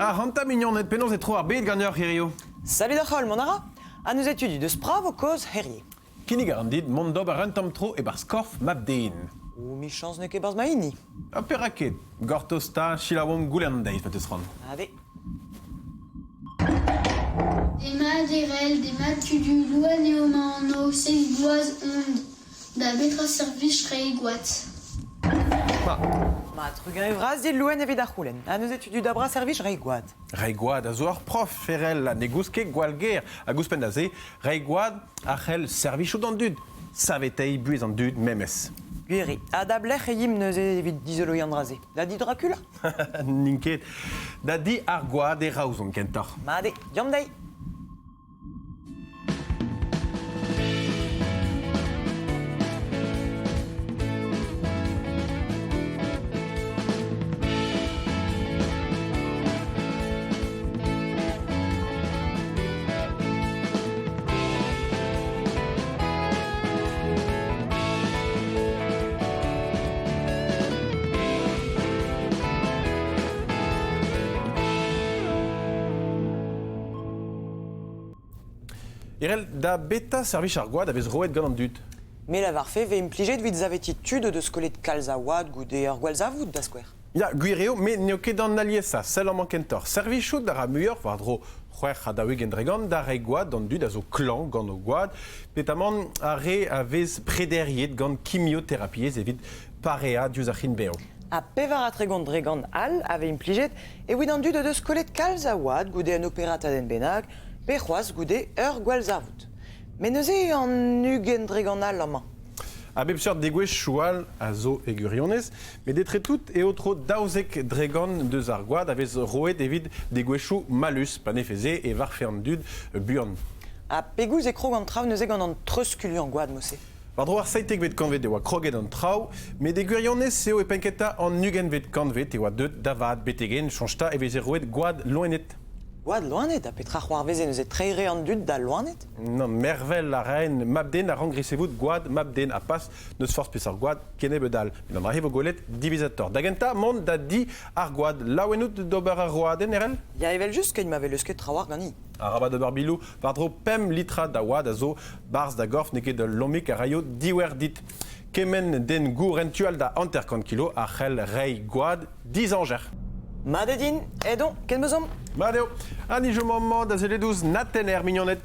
Ac'hanta mignoned, penaos e tro ar bed ganeoc'h hirio? Salut da holl, mont a ra? Ha neuze tudi deus pra vo kaoz herie. Kinnig a ran dit mont d'ober un tamm tro e-barzh korf mab-den. O, michañs n'eo ket 'barzh ma hini. Ha perak ket? Gortoz 'ta, selaouomp goulenn an deiz ma teus c'hoant. Ade. Demat Erell, demat Tudu, Louan eo ma anv, seizh bloaz on. Da betra servij reiñ gwad? Ma. Ma, trugarez vras dit Louan evit ar c'houlenn. Ha neuze Tudu da bra servij reiñ gwad? Reiñ gwad a zo ur prof, Erell, ha ne goust ket gwall ger. Hag ouzhpenn da se, reiñ gwad a c'hell servijout an dud, saveteiñ buhez an dud memes. Gwir eo. Ha da belec'h e yimp neuze evit dizoloiñ an dra-se? Da di Dracula? N'int ket. Da di ar gwad e Raozon kentoc'h. Mat eo, deomp dezhi. Erell, da beta servij ar gwad a vez roet gant an dud? Me lavarfe 'vez implijet evit savetiñ tud o deus kollet kalz a wad goude ur gwallzarvoud, da skouer. Ya, gwir eo, met n'eo ket an aliesañ. Sell amañ kentoc'h. Servijout a ra muioc'h war-dro 46 da reiñ gwad d'an dud a zo klañv gant o gwad, petamant ar re a vez prederiet gant kimioterapiezh evit pareañ diouzh ar c'hin-bev. Ha 34 all a vez implijet evit an dud o deus kollet kalz a wad goude un operatadenn bennak pe c'hoazh goude ur gwallzarvoud. Met neuze eo an 20% all amañ. A bep seurt degouezhioù all a zo e gwirionez, met etre-tout eo tro 12% deus ar gwad a vez roet evit degouezhioù mallus, pa ne se e varfe an dud buan. Ha pegoulz e krog an traoù neuze gant an treuzskuliañ gwad mod-se? War-dro ar 17vet kantved e oa kroget an traoù, met e gwirionez eo e penn-kentañ an 20vet kantved e oa deuet da vat betek-henn soñj 'ta e veze roet gwad loened. Gwad loened? Ha petra c'hoarveze neuze treiñ re an dud da loened? Nann, mervel a raen mab-den a rank resevout gwad mab-den ha pas n'eus forzh peseurt gwad kennebeut all. Met an dra-se 'vo gwelet diwezhatoc'h. Da gentañ, mont da di ar gwad. Laouen out d'ober ar roadenn, Erell? Ya, evel-just, keit ma vez leusket trawalc'h ganin. Arabat ober biloù. War-dro pemp litrad a wad a zo 'barzh da gorf n'eo ket ul lommig a raio diouer dit. Kement den gour en tu all da 50 kilo a c'hell reiñ gwad dizañjer. Mat eo din, edon, ken 'meus omp. Mat eo. Ha ni chom amañ da sellet ouzh Natener, mignoned.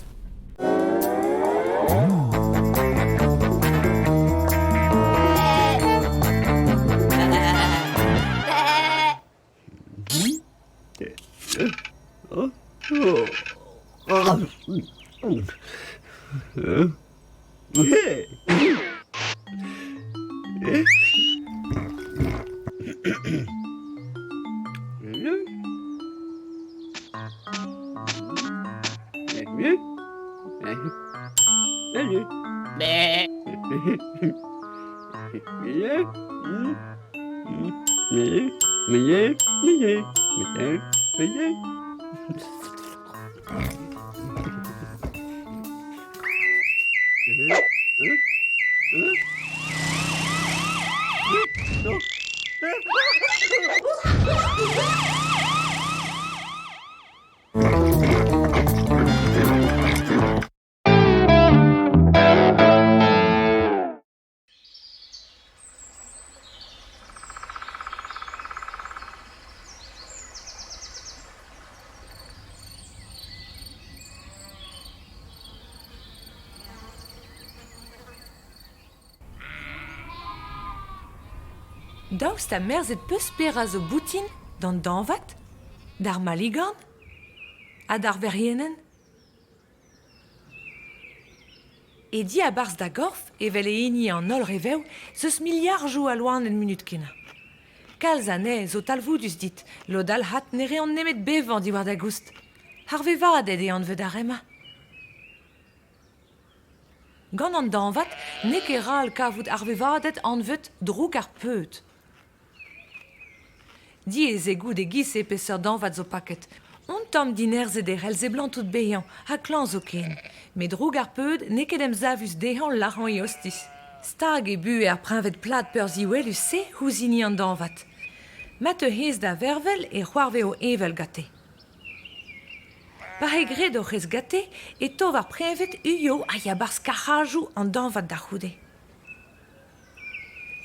Daoust ha merzet 'peus petra zo boutin d'an dañvad, d'ar maligorn ha d'ar verienenn? E diabarzh da gorf, evel e hini an holl re vev, 'z eus miliardoù a loened munut-kenañ. Kalz anezhe zo talvoudus dit, lod all 'hat ne reont nemet bevañ diwar da goust. Ar vevaded eo anvet ar re-mañ. Gant an dañvad n'eo ket ral kavout ar vevaded anvet droug ar peud. Diaes eo goût e-giz-se peseurt dañvad zo paket. Un tamm dinerzhet e c'hell seblantout bezañ, ha klañv zoken. Met droug ar peud n'eo ket emsavus dezhañ lârañ e ostiz. Stag eo buhez ar preñved plat peurziwelus-se ouzh hini an dañvad. Ma teu hennezh da vervel e c'hoarvezo heñvel gante. Pa vez graet o c'hrez gante e tov ar preñved uioù a ya 'barzh karrajoù an dañvad da c'houde.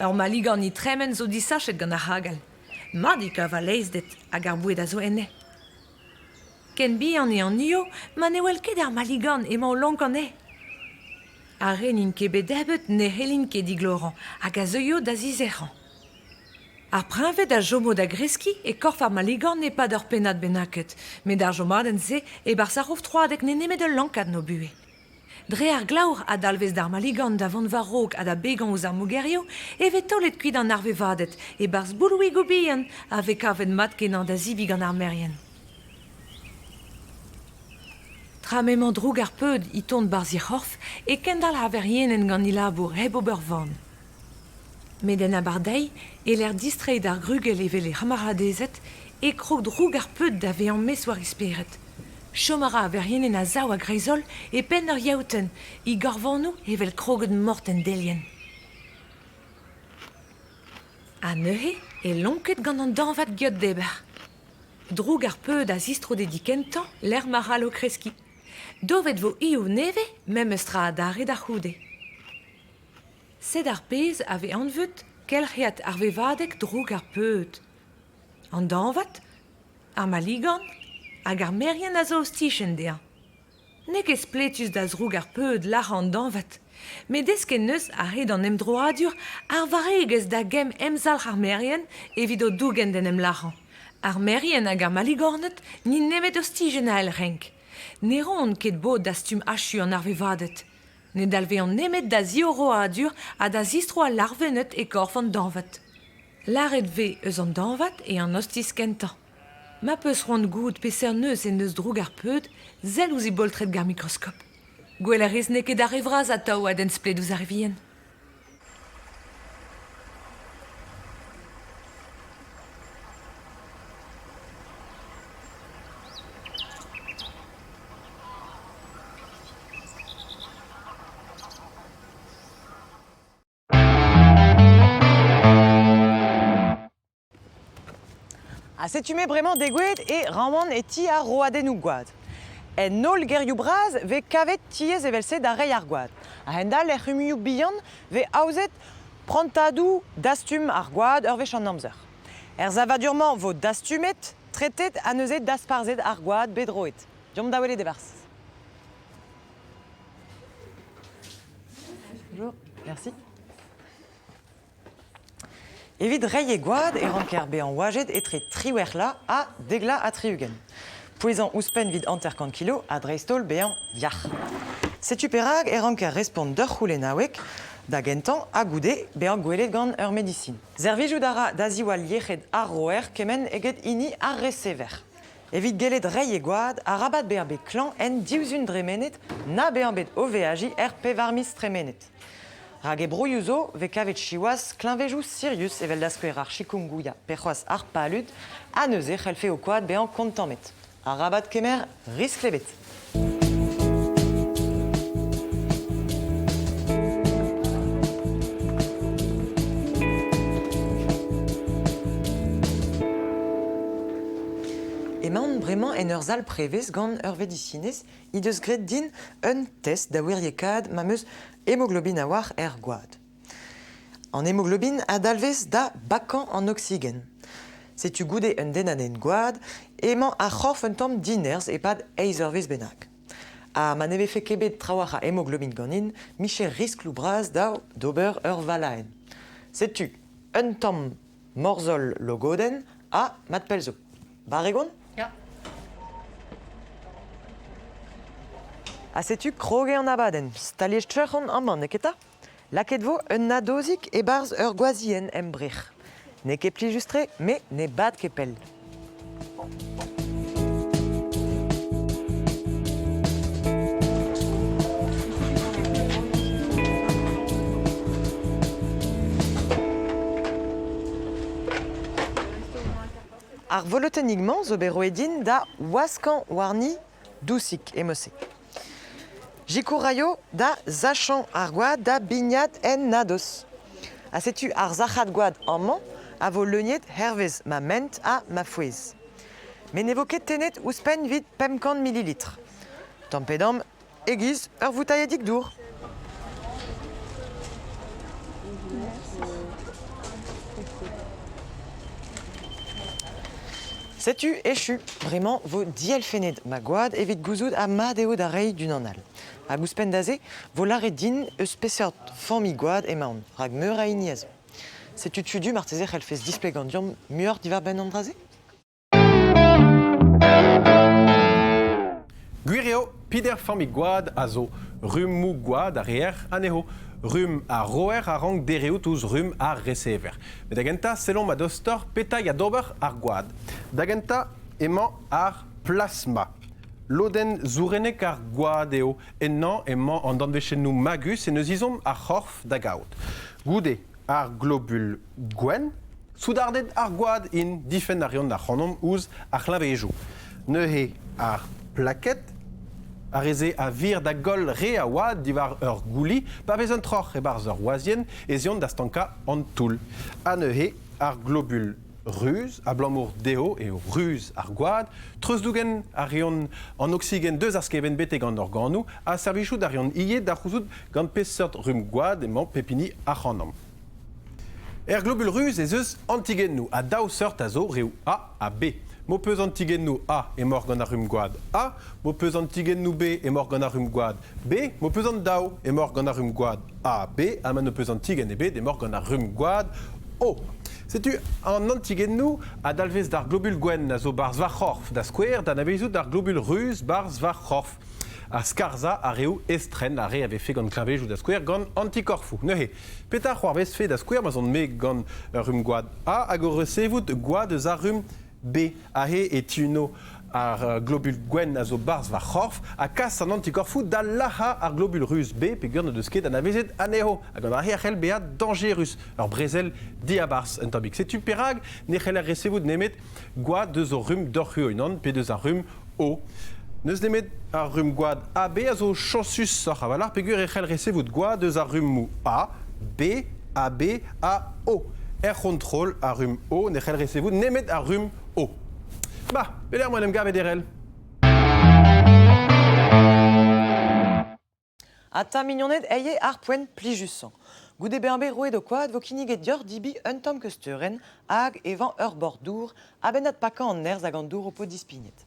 Ur maligorn e tremen zo disachet gant ar c'hagal. Mat eo kav al leizhded hag ar boued a zo enne. Ken bihan eo an uioù ma ne wel ket ar maligorn emañ o lonkañ anezhe. Ar re n'int ket bet debret ne c'hellint ket diglorañ hag a zeuio da zizec'hañ. Ar preñved a chomo da greskiñ e korf ar maligorn e-pad ur pennad bennaket, met ar chomadenn-se e-barzh ar c'hof-troadeg n'eo nemet ul lankad en o buhez. Dre ar glaour a dalvez d'ar maligorn da vont war-raok ha da begañ ouzh ar mogerioù e vez taolet kuit an arvevaded e-barzh boulouigoù bihan a vez kavet mat-kenañ da zebriñ gant ar merien. Tra m'emañ droug ar peud e tont 'barzh he c'horf e kendalc'h ar verienenn gant he labour hep ober van. Met en abardaez, e-lec'h distreiñ d'ar grugell evel he c'hamaradezed, e krog droug ar peud da vezañ maez war he spered. Chom a ra ar verienenn a-sav a-greiz-holl e penn ur yaoutenn, he gorvanoù evel kroget mort en delienn. Ha neuze e lonket gant an dañvad geot-deber. Droug ar peud a zistro d'e di kentañ lec'h ma c'hallo kreskiñ. Dovet 'vo hiziv nevez memes tra adarre da c'houde. Sed ar pezh a vez anvet kelc'hiad ar vevadeg droug ar peud. An dañvad, ar maligorn hag ar merien a zo ostichen dezhañ. N'eo ket spletus da zroug ar peud lârañ an dañvad, met desket 'neus a-hed an emdroadur ar varregezh da gemm emzalc'h ar merien evit o dougen d'en em lârañ. Ar merien hag ar maligorned n'int nemet ostijen a eil renk. Ne roont ket bod da stumm achu an arvevaded. Ne dalveont nemet da ziorroadur ha da zistro al larvenned e korf an dañvad. Lâret 'vez eus an dañvad eo an ostiz kentañ. Ma 'peus c'hoant goût peseurt neuz en deus droug ar peud, sell ouzh e boltred gant ar mikroskop. Gwell a rez n'eo ket ar re vras atav a denn splet ouzh ar re vihan. Ha setu me bremañ degouezhet e Rawan e ti ar roadennoù gwad. En holl gerioù bras 'vez kavet tiez evel-se da reiñ ar gwad. A-hend-all er c'humunioù bihan 'vez aozet prantadoù dastum ar gwad ur wech an amzer. Er savadur-mañ 'vo dastumet, tretet ha neuze dasparzhet ar gwad bet roet. Deomp da welet e-barzh. Bonjour, merci. Evit reiñ e gwad e ranker bezañ oajet etre triwec'h la ha dek la ha tri-ugent. Pouezañ ouzhpenn 'vit 50 kilo ha dreist-holl bezañ yac'h. Setu perak e ranker respont d'ur c'houlennaoueg da gentañ ha goude bezañ gwelet gant ur medisin. Servijout a ra da ziwall yec'hed ar roer kement eget hini ar resever. Evit gellet reiñ e gwad, arabat bezañ bet klañv en div zun dremenet na bezañ bet o veajiñ er pevar miz tremenet. Rak e broioù zo 'vez kavet siwazh kleñvejoù sirius evel da skouer ar chikungunya pe c'hoazh ar palud ha neuze c'hellfe ho kwad bezañ kontammet. Arabat kemer riskl ebet. Emaon bremañ en ur sal prevez gant ur vedisinez he deus graet din un test da wiriekaat ma 'm eus hemoglobin a-walc'h er gwad. An hemoglobin a dalvez da bakañ an oksigen. Setu goude un dennadenn gwad emañ ar c'horf un tamm dinerzh e-pad eizh eurvezh bennak. Ha ma ne vefe ket bet trawalc'h a hemoglobin ganin, micher riskloù bras dav d'ober ur valaenn. Setu un tamm morzhol logodenn ha mat pell zo. Barrek on? Ya. Ha setu krog eo an abadenn. Staliet cheuc'h on amañ, n'eo ket 'ta? Lakaet 'vo un nadozik e-barzh ur gwazhienn em brec'h. N'eo ket plijus-tre, met ne bad ket pell. Ar volotennig-mañ zo bet roet din da waskañ warni dousik e-mod-se. Sikour 'raio da sachañ ar gwad da bignat en nadoz. Ha setu ar sac'had gwad amañ a vo leuniet hervez ma ment ha ma fouez. Met ne vo ket tennet ouzhpenn 'vit 500 mililitr. Tamm pe damm, e-giz ur voutailhadig dour. Setu echu. Bremañ 'vo dielfennet ma gwad evit gouzout ha mat eo da reiñ d'unan all. Hag ouzhpenn da se 'vo lâret din eus peseurt familh gwad emaon, rak meur a hini a zo. Setu tudu marteze c'hellfes displegañ deomp muioc'h diwar-benn an dra-se? Gwir eo, peder familh gwad a zo rummoù gwad a reer anezho. Rumm ar roer a rank dereout ouzh rumm ar resever. Met da gentañ, sellomp a-dostoc'h petra ya d'ober ar gwad. Da gentañ emañ ar plasma. Lodenn zourennek ar gwad eo. Ennañ emañ an danvezhennoù magus en deus ezhomm ar c'horf da gaout. Goude ar globul gwenn, soudarded ar gwad int difenn a reont ac'hanomp ouzh ar c'hleñvedoù. Neuze ar plaked, ar re-se a vir da goll re a wad diwar ur gouli pa vez un troc'h e-barzh ur wazhienn ez eont da stankañ an toull. Ha neuze ar globul ruz, abalamour dezho eo ruz ar gwad, treuzdougen a reont an oksigen deus ar skevent betek an organoù ha servijout a reont ivez da c'houzout gant peseurt rumm gwad emañ pep hini ac'hanomp. Er globul ruz ez eus antigennoù ha daou seurt a zo, reoù A ha B. M'ho peus antigennoù A emaoc'h gant ar rumm gwad A, m'ho peus antigennoù B emaoc'h gant ar rumm gwad B, m'ho peus an daou emaoc'h gant ar rumm gwad A, B ha ma n'ho peus antigen ebet emaoc'h gant ar rumm gwad O. Setu an antigennoù a dalvez d'ar globul gwenn a zo 'barzh va c'horf, da skouer d'anavezout ar globul ruz 'barzh va c'horf. Ha skarzhañ ar reoù estren, ar re a vefe gant kleñvedoù da skouer gant antikorfoù. Neuze, petra c'hoarvezfe da skouer ma 'z on-me gant ur rumm gwad A hag o resevout gwad eus ar rumm B? Aze e tihuno ar globul gwenn a zo 'barzh va c'horf ha kas an antikorfoù da lazhañ ar globul ruz B peogwir n'o deus ket anavezet anezho. Hag an dra-se a c'hell bezañ dañjerus, ur brezel diabarzh un tammig. Setu perak ne c'heller resevout nemet gwad eus o rumm deoc'h ho-unan pe deus ar rumm O. N'eus nemet ar rumm gwad AB a zo chañsusoc'h a-walc'h peogwir e c'hell resevout gwad eus ar rummoù A, B, AB ha O. Er c'hontrol, ar rumm O ne c'hell resevout nemet ar rumm O. Ma, pelec'h emañ en em gavet Erell? Ata mignoned eye ar poent plijusañ. Goude bezañ bet roet ho kwad 'vo kinniget deoc'h dibi un tamm keusteurenn hag evañ ur bord dour a-benn adpakañ an nerzh hag an dour ho po dispignet.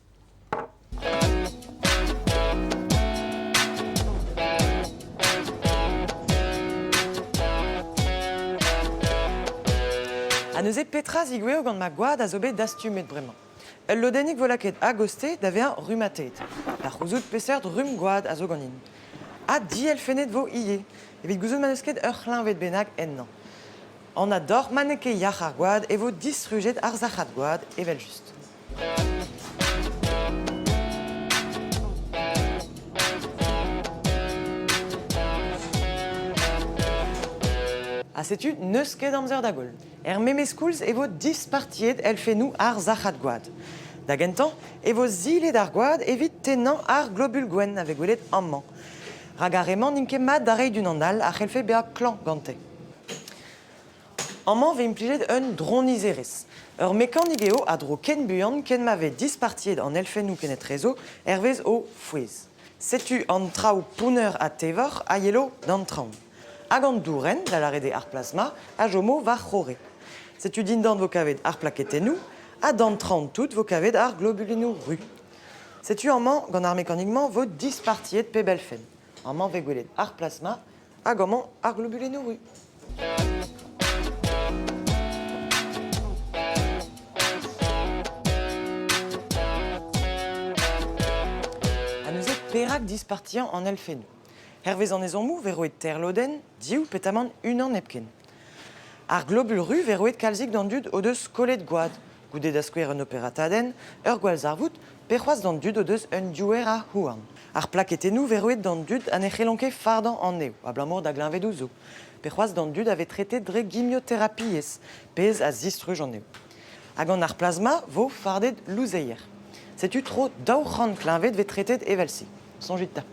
Ha neuze petra zigouezho gant ma gwad a zo bet dastumet bremañ? Ul lodennig vo lakaet a-gostez da vezañ rummatet, da c'houzout peseurt rumm gwad a zo ganin. Ha dielfennet vo ivez, evit gouzout ma n'eus ket ur c'hleñved bennak ennañ. Anat deoc'h, ma n'eo ket yac'h ar gwad e vo distrujet ar sac'had gwad evel-just. Ha setu n'eus ket amzer da goll. Er memes koulz e vo dispartiet elfennoù ar sac'had gwad. Da gentañ e vo silet ar gwad evit tennañ ar globul gwenn a vez gwelet amañ. Rak ar re-mañ n'int ket mat da reiñ d'unan all a c'hellfe bezañ klañv gante. Amañ 'vez implijet un dronizerezh. Ur mekanik eo a dro ken buan ken ma vez dispartiet an elfennoù kenetrezo hervez o fouez. Setu an traoù pounner ha tevoc'h a yelo d'an traoñ. Hag an dourenn, da lâret eo ar plasma, a chomo war-c'horre. Setu dindan 'vo kavet ar plaketennoù ha d'an traoñ tout 'vo kavet ar globulennoù ru. Setu amañ, gant ar mekanik-mañ, 'vo dispartiet pep elfenn. Amañ 'vez gwelet ar plasma hag amañ ar globulennoù ru. Ha neuze, perak dispartiañ an elfennoù? Hervez an ezhommoù 'vez roet teir lodenn, div petamant unan hepken. Ar globul ru 'vez roet kalzik d'an dud o deus kollet gwad, goude da skouer un operatadenn, ur gwallzarvoud, pe c'hoazh d'an dud o deus un diouer a houarn. Ar plaketennoù 'vez roet d'an dud ha ne c'hellont ket fardañ anezho, abalamour da gleñvedoù zo, pe c'hoazh d'an dud a vez tretet dre gimioterapiezh, pezh a zistruj anezho. Ha gant ar plasma 'vo fardet louzeier. Setu tro 200 kleñved 'vez tretet evel-se. Soñjit 'ta.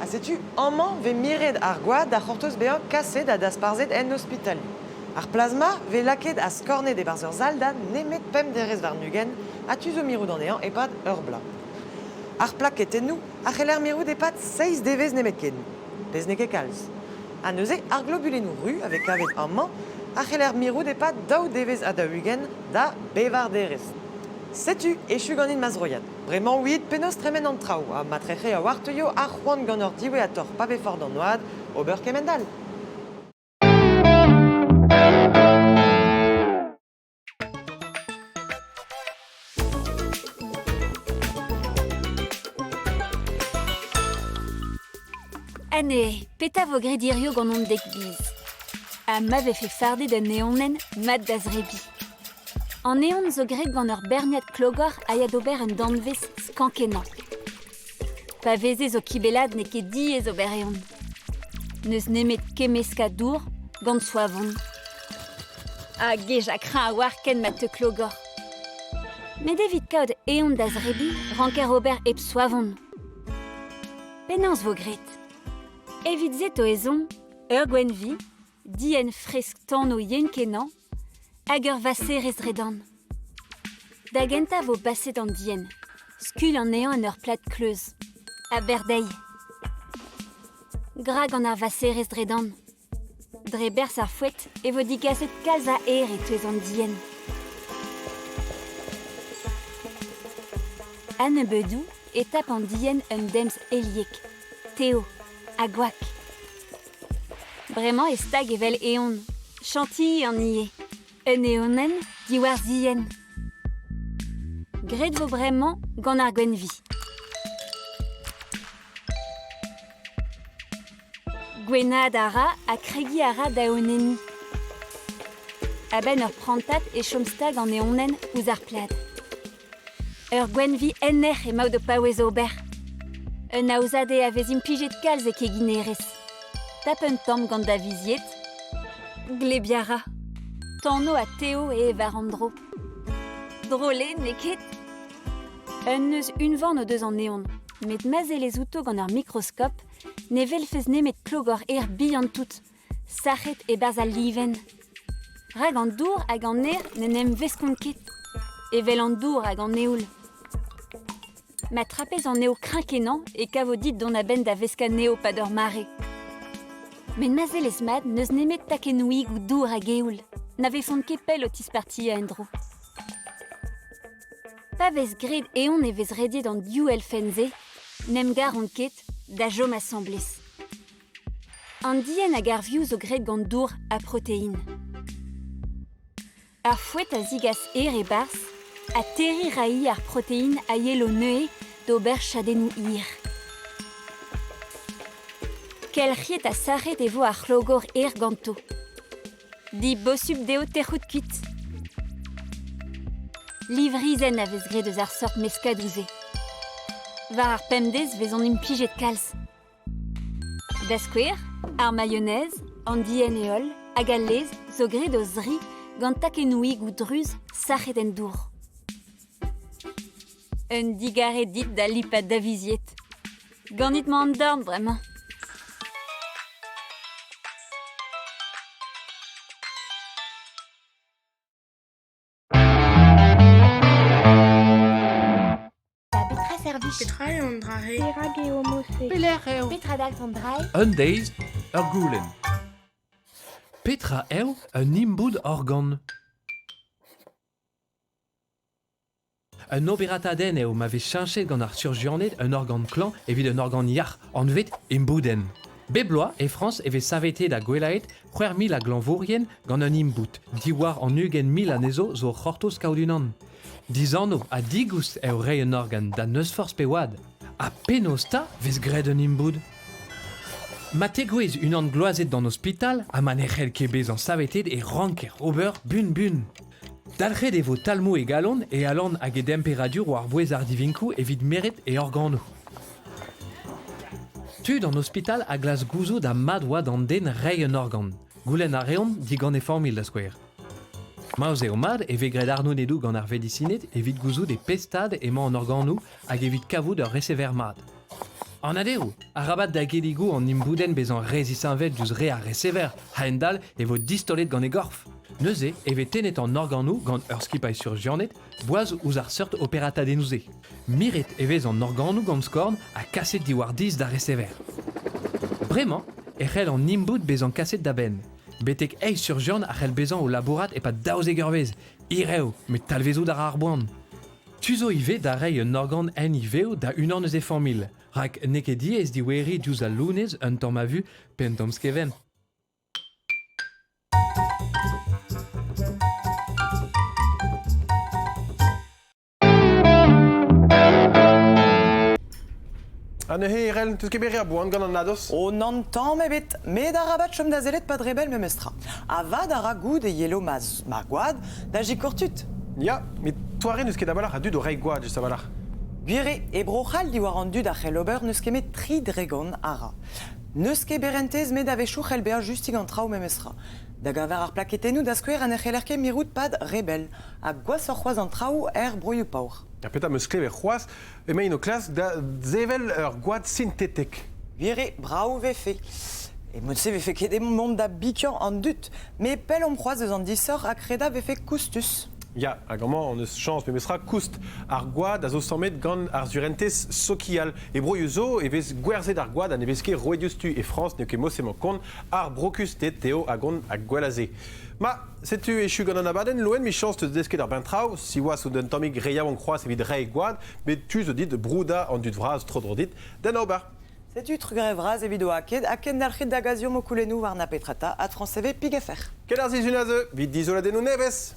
Ha setu amañ 'vez miret ar gwad da c'hortoz bezañ kaset ha dasparzhet en ospital. Ar plasma vez lakaet ha skornet e-barzh ur sal da nemet pemp derez warn-ugent ha tu zo mirout anezhañ e-pad ur bloaz. Ar plaketennoù a c'heller mirout e-pad seizh devezh nemetken, pezh n'eo ket kalz. Ha neuze ar globulennoù ru a vez kavet amañ a c'heller mirout e-pad daou devezh ha daou-ugent da bevar derez. Setu echu ganin ma zroiad. Bremañ ouiit penaos tremen an traoù ha matrehe a-walc'h teuio ar c'hoant ganeoc'h diwezhatoc'h pa vefoc'h d'an oad ober kement-all. Anezhe, petra vo graet hirio gant hon dek biz? Ha ma vefe fardet un eonenn mat da zrebiñ. An eon zo graet gant ur berniad klogor a ya d'ober un danvez skañv-kenañ. Pa vezez o kibellat n'eo ket diaes ober eon. N'eus nemet kemmeskañ dour gant soavon. Ha gejañ kreñv a-walc'h ken ma teu klogor. Met evit kaout eon da zrebiñ ranker ober hep soavon. Penaos vo graet? Evit se 'to ezhomm ur gwenn-vi, dienn fresk tanv yen-kenañ hag ur vaserez dre-dan. Da gentañ vo baset an dienn, skuilh anezhañ en ur plad kleuz, ha bec'h dezhi. Gra gant ar vaserez dre-dan. Dre berzh ar foet e vo digaset kalz a aer e-touez an dienn. A-nebeudoù e tap an dienn un demz heliek, tev ha gwak. Bremañ e stag evel eon, chantilly an ivez, un eonenn diwar zienn. Graet vo bremañ gant ar gwenn-vi. Gwennaat a ra ha kregiñ a ra da eonenniñ. A-benn ur prantad e chom stag an eonenn ouzh ar plad. Ur gwenn-vi ennec'h emaout o paouez ober. Un aozadez a vez implijet kalz e keginerezh. Tap un tamm gant da vizied. Glebiañ 'ra. Tano ha Teo eo war an dro. Drol eo, n'eo ket? Un neuz unvan o deus an eon, met ma sellez outo gant ur mikroskop, ne welfes nemet klogor aer bihan-tout, sac'het e-barzh al livenn. Rak an dour hag an aer n'en em veskont ket, evel an dour hag an eoul. Ma trapez an ev kreñv-kenañ e kavo dit dont a-benn da veskañ anezho 'pad ur mare. Met ma sellez mat n'eus nemet takennoùigoù dour hag eoul, na vefont ket pell o tispartiañ en-dro. Pa vez graet eon e vez rediet an div elfenn-se, n'em garont ket, da chom asambles. An dienn hag ar vioù zo graet gant dour ha protein. Ar fouet a zigas aer e-barzh ha terriñ 'ray ar protein a yelo neuze d'ober chadennoù hir. Kelc'hiet ha sac'het e vo ar c'hlogor aer ganto. Dibosupl dezho tec'hout kuit. Livrizhenn a vez graet eus ar seurt meskadoù-se. War ar pemdez 'vezont implijet kalz. Da skouer, ar maionez, an dienn-heol hag al laezh zo graet o-zri gant takennoùigoù druz sac'het en dour. Un digarez dit da lipat da vizied. Ganit 'mañ an dorn bremañ. Petra servij? Petra eo an dra-se? Perak eo mod-se? Pelec'h eo? Petra dalv an dra-se? Un deiz, ur goulenn. Petra eo un imboud organ? Un oberatadenn eo ma vez cheñchet gant ar surjianed un organ klañv evit un organ yac'h anvet imboudenn. Bep bloaz e Frañs e vez saveteet ha gwellaet 6,000 a glañvourien gant un imboud, diwar an 20,000 anezho zo o c'hortoz kaout unan. Dizanv ha digoust eo reiñ un organ da n'eus forzh pe oad. Ha penaos 'ta 'vez graet un imboud? Ma tegouezh unan gloazet d'an ospital ha ma ne c'hell ket bezañ saveteet e ranker ober bun-bun. Dalc'het e vo talmoù e galon, e alan hag e demperadur war-bouez ardivinkoù evit meret e organoù. Tud an ospital a glask gouzout ha mat oa d'an den reiñ un organ. Goulenn a reont digant e familh da skouer. Ma'z eo mat e vez graet arnodennoù gant ar vedisined evit gouzout e pe stad emañ an organoù hag evit kavout ur resever mat. Anat eo, arabat da gelligoù an imboudenn bezañ re zisheñvel diouzh re ar resever, a-hend-all e vo distaolet gant e gorf. Neuze e vez tennet an organoù gant ur skipailh surjianed boaz ouzh ar seurt operatadennoù-se. Miret e vez an organoù gant skorn ha kaset diwar dizh d'ar resever. Bremañ e c'hell an imboud bezañ kaset da benn. Betek eizh surjian a c'hell bezañ o labourat e-pad 12 eurvezh. Hir eo, met talvezout a ra ar boan. Tu zo ivez da reiñ un organ en iveau da unan eus e familh, rak n'eo ket diaes dioueriñ diouzh al lounezh un tamm avu pe un tamm skevent. Ha neuze, Erel, teus ket bet re a boan gant an nadoz? O nann tamm ebet, met arabat chom da sellet pa drebell memestra. Ha vad a ra goût e yelo ma, ma gwad da sikour tud. Ya, met toare n'eus ket a-walc'h a dud o reiñ gwad just a-walc'h. Gwir eo, e Bro-C'hall diwar an dud a c'hell ober n'eus ket met 3% a ra. N'eus ket berrentez met a-wechoù c'hell bezañ justik an traoù memestra. Da geñver ar plaketennoù da skouer ha ne c'heller ket mirout pad re bell. Ha gwashoc'h c'hoazh an traoù er broioù paour. Ha petra 'm eus klevet c'hoazh emaint o klask da sevel ur gwad sintetek. Gwir eo, brav 'vefe. E mod-se 'vefe ket mont da bikañ an dud. Met pell omp c'hoazh eus an disoc'h ha kredañ 'vefe koustus. Ya, hag amañ hon eus chañs memestra koust ar gwad a zo sammet gant ar surentez sokial. E broioù zo e vez gwerzhet ar gwad ha ne vez ket roet diouzhtu. E Frañs n'eo ket mod-se emañ kont ar brokusted eo a gont ha gwell a se. Ma, setu echu gant an abadenn loen 'michañs 'teus desket ar bentraoù. Siwazh out un tammig re yaouank c'hoazh evit reiñ gwad, met tu zo dit broudañ an dud vras tro-dro dit d'en ober. Setu trugarez vras evit ho aked ha kendalc'hit da gaziomp ho koulennoù war na petra 'ta at France TV pig FR. Ken ar sizhun a zeu, 'vit dizoladennoù nevez!